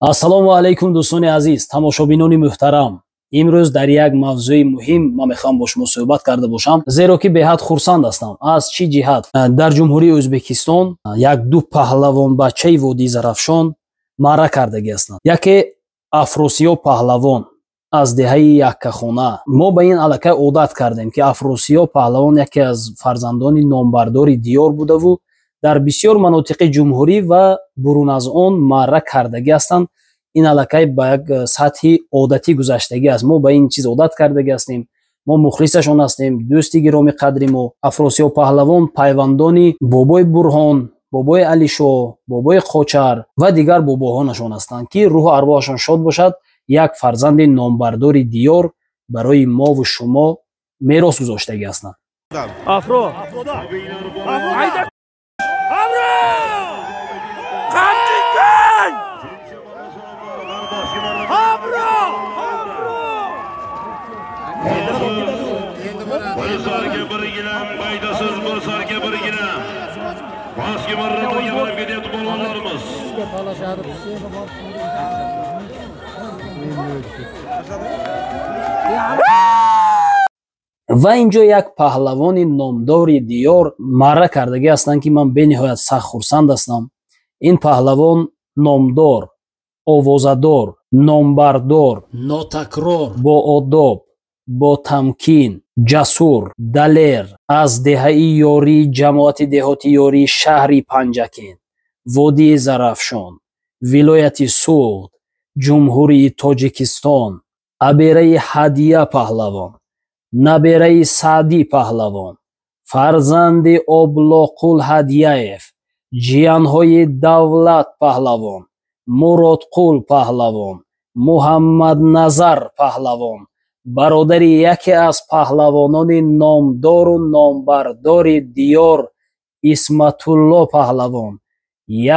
Ассалому алайкум, дӯстони азиз, тамошобинони муҳтарам. Имрӯз дар як мавзӯи муҳим ман мехоҳам бо шумо суҳбат карда бошам, зеро ки беҳад хурсанд ҳастам. Аз чӣ ҷиҳат? Дар Ҷумҳурии Ӯзбекистон як-ду паҳлавонбачаи водии Зарафшон маъра кардагӣ ҳастанд. Яке Афросиёб паҳлавон аз деҳаи Яккахона. Мо ба ин аллакай одат кардем, ки Афросиёб паҳлавон яке аз фарзандони номбардори диёр будаву дар бисёр манотиқи ҷумҳурӣ ва бурун аз он маъра кардагӣ ҳастанд. Ин аллакай ба як сатҳи одатӣ гузаштагӣ аст. Мо ба ин чиз одат кардагӣ ҳастем, мо мухлисашон ҳастем. Дӯсти гиромӣ қадри мо Афросиёб паҳлавон пайвандони бобои Бурҳон, бобои Алишо, бобои Қочар ва дигар бобоҳонашон ҳастанд, ки рӯҳу арвоҳашон шод бошад. Як фарзанди номбардори диёр барои мову шумо мерос гузоштагӣ ҳастанд. Афро! Bir sarga bir gilam, paydasiz bir sarga bir gilam. Pastki marralarga borib ketyapti polvonlarimiz. Ва инҷо як паҳлавони номдори диёр маъра кардагӣ ҳастанд, ки ман бениҳоят сахт хурсанд ҳастам. Ин паҳлавон номдор, овозадор, номбардор, нотакрор, боодоб, ботамкин, ҷасур, далер, аз деҳаи Ёрӣ, ҷамоати деҳоти Ёрӣ, шаҳри Панҷакент, водии Зарафшон, вилояти Суғд, Ҷумҳурии Тоҷикистон, абераи Ҳадия паҳлавон, набераи Саъдӣ паҳлавон, фарзанди Облоқул Ҳадияев, ҷиянҳои Давлат паҳлавон, Муродқул паҳлавон, Муҳаммадназар паҳлавон, бародари яке аз паҳлавонони номдору номбардори диёр Исматулло паҳлавон,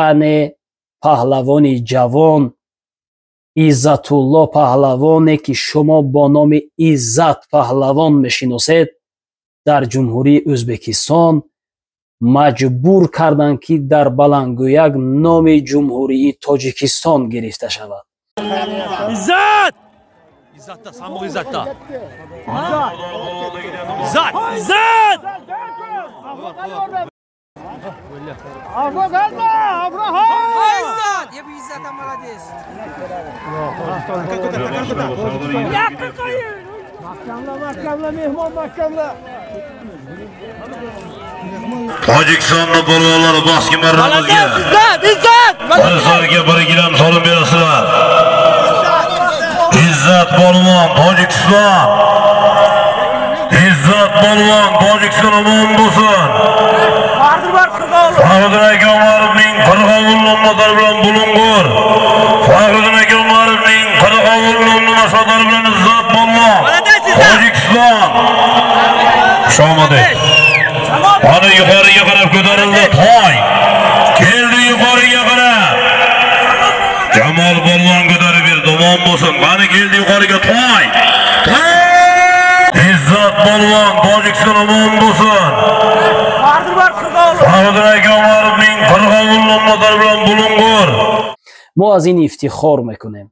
яъне паҳлавони ҷавон Иззатулло паҳлавоне, ки шумо бо номи Иззат паҳлавон мешиносед, дар Ҷумҳурии Ӯзбекистон маҷбур карданд, ки дар баландгӯяк номи Ҷумҳурии Тоҷикистон гирифта шавад. Иззат! Иззатда, Самуқ Иззатда. Izzat! Izzat! Izzat! Я бы Иззата молодец. Tojikistonning polvonlari pastki marramizga. Izzat! Izzat! Bir sarga bir gilam solib berasizlar. Izzat polvon Tojikiston. Izzat polvon Tojikiston omon bo'lsin. Faxriddin aka Umarovning Qirg'ovul nomlari bilan Bulung'ur. Faxriddin aka Umarovning Qirg'ovul nomli mashg'ulotlari bilan Izzat polvon Tojikiston. Xushomadi. Ana yuqoriga qarab ko'tarildi toy. Keldi yuqoriga qarab. Jamol polvon ko'tarib berdi, omon bo'lsin. Qani keldi yuqoriga toy. Izzat polvon Tojikiston omon bo'lsin. Faxriddin aka Umarovning Qirg'ovul nomlari bilan Bulung'ur. Мо аз ин ифтихор мекунем.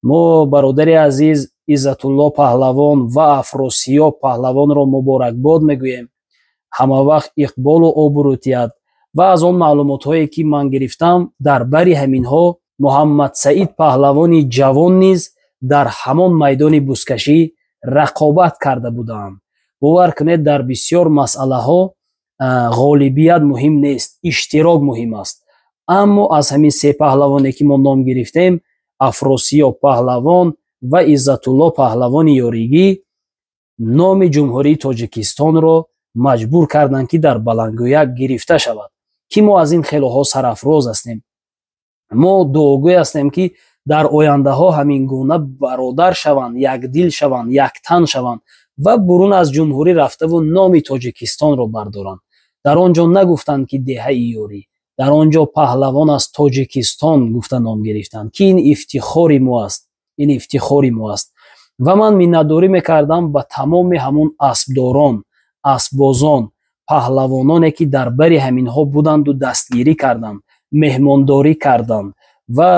Мо бародари азиз Иззатулло паҳлавон ва Афросиёб паҳлавонро муборакбод мегӯем. Ҳама вақт иқболу обрӯ тиҳад. Ва аз он маълумотҳое, ки ман гирифтам, дар бари ҳаминҳо Муҳаммадсаид паҳлавони ҷавон низ дар ҳамон майдони бузкашӣ рақобат карда буданд. Бовар кунед, дар бисёр масъалаҳо ғолибият муҳим нест, иштирок муҳим аст. Аммо аз ҳамин се паҳлавоне, ки мо ном гирифтем, Афросиёб паҳлавон ва Иззатулло паҳлавони Ёригӣ номи Ҷумҳурии Тоҷикистонро маҷбур карданд, ки дар баландгӯяк гирифта шавад, ки мо аз ин хелоҳо сарафроз ҳастем. Мо дуогӯй ҳастем, ки дар ояндаҳо ҳамин гуна бародар шаванд, якдил шаванд, яктан шаванд ва бурун аз ҷумҳурӣ рафтаву номи Тоҷикистонро бардоранд. Дар он ҷо нагуфтанд, ки деҳаи Ёрӣ, дар он ҷо паҳлавон аз Тоҷикистон гуфта ном гирифтанд, ки ин ифтихори мо аст, ин ифтихори мо аст. Ва ман миннатдорӣ мекардам ба тамоми ҳамон аспдорон, аспбозон, паҳлавононе, ки дар бари ҳаминҳо буданду дастгирӣ карданд, меҳмондорӣ карданд ва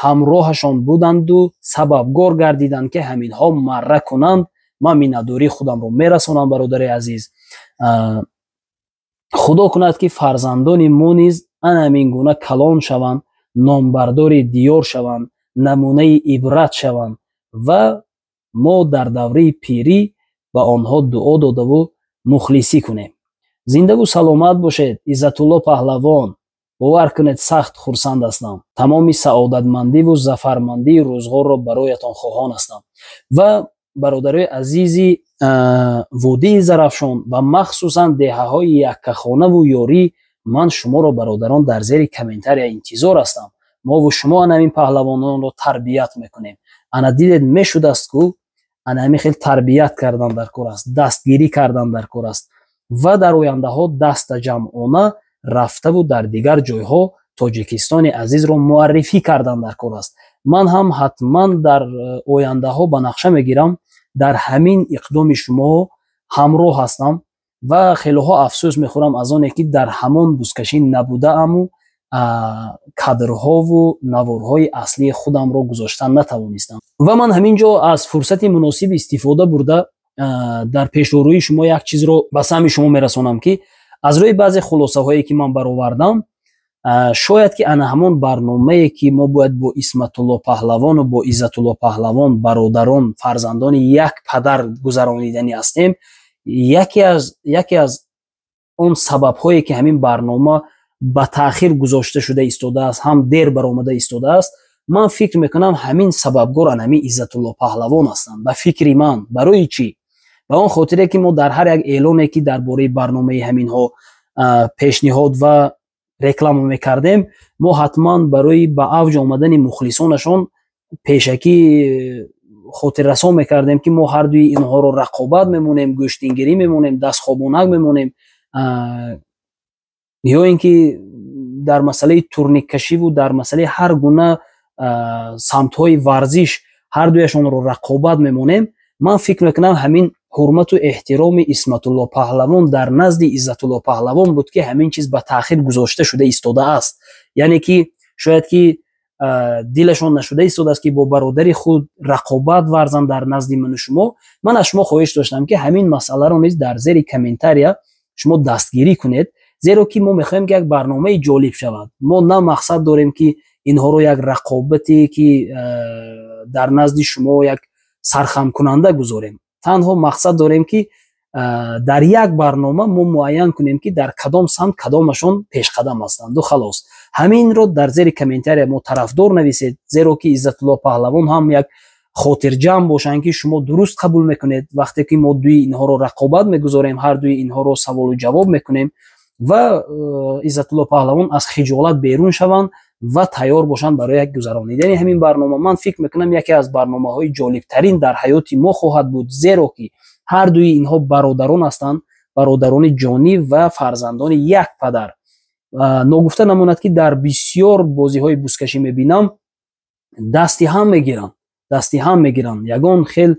ҳамроҳашон буданду сабабгор гардиданд, ки ҳаминҳо марра кунанд. Ман миннатдории худамро мерасонам, бародари азиз. Худо кунад, ки фарзандони мо низ ана ҳамин гуна калон шаванд, номбардори диёр шаванд, намунаи ибрат шаванд ва мо дар давраи пирӣ ба онҳо дуо додаву мухлисӣ кунем. Зиндаву саломат бошед, Иззатулло Паҳлавон. Бовар кунед, сахт хурсанд ҳастам. Тамоми саодатмандиву зафармандии рӯзғорро бароятон хоҳон ҳастам. Ва бародарои азизи водии Зарафшон ва махсусан деҳаҳои Яккахонаву Ёрӣ, ман шуморо, бародарон, дар зери комментария интизор ҳастам. Мову шумо ана ҳамин паҳлавононро тарбият мекунем. Ана дидед, мешудааст ку, ана ҳамин хел тарбият кардан дар кор аст, дастгирӣ кардан дар кор аст ва дар ояндаҳо дастаҷамъона рафтаву дар дигар ҷойҳо Тоҷикистони азизро муаррифӣ кардан дар кор аст. Ман ҳам ҳатман дар ояндаҳо ба нақша мегирам, дар ҳамин иқдоми шумо ҳамроҳ ҳастам ва хелоҳо афсӯс мехӯрам аз оне, ки дар ҳамон бузкашӣ набудааму кадрҳову наворҳои аслии худамро гузоштан натавонистам. Ва ман ҳамин ҷо аз фурсати муносиб истифода бурда, дар пешорӯи шумо як чизро ба самъи шумо мерасонам, ки аз рӯи баъзе хулосаҳое, ки ман баровардам, шояд ки ана ҳамон барномае, ки мо бояд бо Исматулло Паҳлавону бо Иззатулло Паҳлавон, бародарон, фарзандони як падар, гузарониданӣ ҳастем, яке аз он сабабҳое, ки ҳамин барнома ба таъхир гузошта шуда истодааст, ҳам дер баромада истодааст, ман фикр мекунам, ҳамин сабабгор ана ҳамин Иззатулло Паҳлавон ҳастанд, ба фикри ман. Барои чӣ? Ба он хотире, ки мо дар ҳар як эълоне, ки дар бораи барномаи ҳаминҳо пешниҳод ва реклама мекардем, мо ҳатман барои ба авҷ омадани мухлисонашон пешакӣ хотиррасон мекардем, ки мо ҳардуи инҳоро рақобат мемонем, гӯштингирӣ мемонем, дастхобонак мемонем ё ин ки дар масъалаи турниккашиву дар масъалаи ҳар гуна самтҳои варзиш ҳардуяшонро рақобат мемонем. Ман фикр мекунам, ҳамин ҳурмату эҳтироми Исматулло Паҳлавон дар назди Иззатулло Паҳлавон буд, ки ҳамин чиз ба таъхир гузошта шуда истодааст. Яъне ки шояд ки дилашон нашуда истодааст, ки бо бародари худ рақобат варзанд дар назди ману шумо. Ман аз шумо хоҳиш доштам, ки ҳамин масъаларо низ дар зери комментария шумо дастгирӣ кунед, зеро ки мо мехоҳем, ки як барномаи ҷолиб шавад. Мо на мақсад дорем, ки инҳоро як рақобате, ки дар назди шумо як сархамкунанда гузорем. Танҳо мақсад дорем, ки дар як барнома мо муайян кунем, ки дар кадом самт кадомашон пешқадам ҳастанду халос. Ҳаминро дар зери комментария мо тарафдор нависед, зеро ки Иззатулло Паҳлавон ҳам як хотирҷамъ бошанд, ки шумо дуруст қабул мекунед, вақте ки мо дуи инҳоро рақобат мегузорем, ҳар дуи инҳоро саволу ҷавоб мекунем ва Иззатулло Паҳлавон аз хиҷолат берун шаванд ва тайёр бошанд барои як гузаронидани ҳамин барнома. Ман фикр мекунам, яке аз барномаҳои ҷолибтарин дар ҳаёти мо хоҳад буд, зеро ки ҳар дуи инҳо бародарон ҳастанд, бародарони ҷонӣ ва фарзандони як падар. Ногуфта намонад, ки дар бисёр бозиҳои бузкашӣ мебинам, дасти ҳам мегиранд, дасти ҳам мегиранд. Ягон хел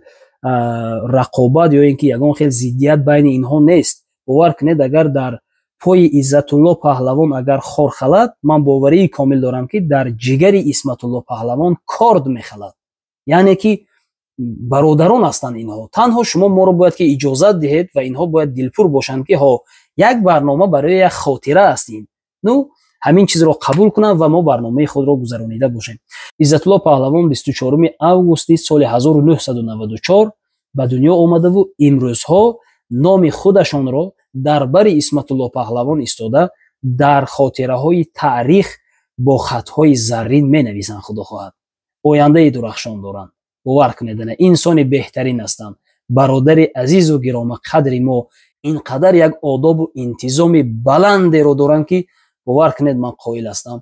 рақобат ё ин ки ягон хел зиддият байни инҳо нест. Бовар кунед, агар дар пои Иззатулло Паҳлавон агар хор халад, ман боварии комил дорам, ки дар ҷигари Исматулло Паҳлавон корд мехалад. Яъне ки бародарон ҳастанд инҳо. Танҳо шумо моро бояд ки иҷозат диҳед ва инҳо бояд дилпур бошанд, ки ҳо, як барнома барои як хотира аст ин. Ну ҳамин чизро қабул кунанд ва мо барномаи худро гузаронида бошем. Иззатулло Паҳлавон 24 августи соли 1994 ба дунё омадаву имрӯзҳо номи худашонро дар бари Исматулло Паҳлавон истода дар хотираҳои таърих бо хатҳои заррин менависанд. Худо хоҳад, ояндаи дурахшон доранд. Бовар кунед, ана инсони беҳтарин ҳастанд, бародари азизу гиромақадри мо. Ин қадар як одобу интизоми баландеро доранд, ки бовар кунед, ман қоил ҳастам.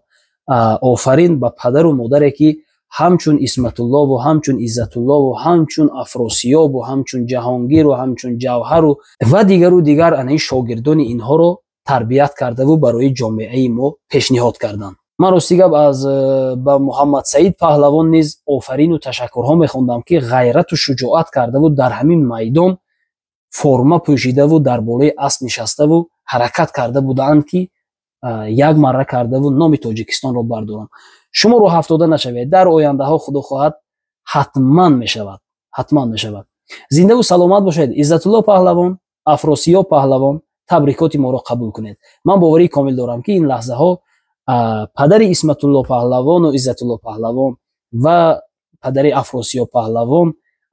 Офарин ба падару модаре, ки ҳамчун Исматуллову ҳамчун Иззатуллову ҳамчун Афросиёбу ҳамчун Ҷаҳонгиру ҳамчун Ҷавҳару ва дигару дигар анаи шогирдони инҳоро тарбият кардаву барои ҷомеаи мо пешниҳод карданд. Ман рости гап аз ба Муҳаммадсаид Паҳлавон низ офарину ташаккурҳо мехондам, ки ғайрату шуҷоат кардаву дар ҳамин майдон форма пӯшидаву дар болои асп нишаставу ҳаракат карда будаанд, ки як марра кардаву номи Тоҷикистонро бардоранд. Шумо рӯҳафтода нашавед, дар ояндаҳо, худо хоҳад, ҳатман мешавад, ҳатман мешавад. Зиндаву саломат бошед. Иззатулло Паҳлавон, Афросиёб Паҳлавон, табрикоти моро қабул кунед. Ман боварии комил дорам, ки ин лаҳзаҳо падари Исматулло Паҳлавону Иззатулло Паҳлавон ва падари Афросиёб Паҳлавон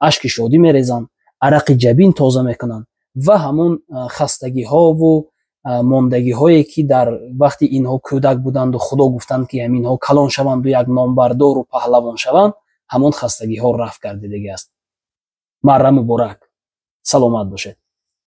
ашки шодӣ мерезанд, арақи ҷабин тоза мекунанд ва ҳамон хастагиҳову мондагиҳое, ки дар вақти инҳо кӯдак буданду худо гуфтанд, ки ҳаминҳо калон шаванду як номбардору паҳлавон шаванд, ҳамон хастагиҳо рафт гардидагӣ аст. Марра муборак, саломат бошед.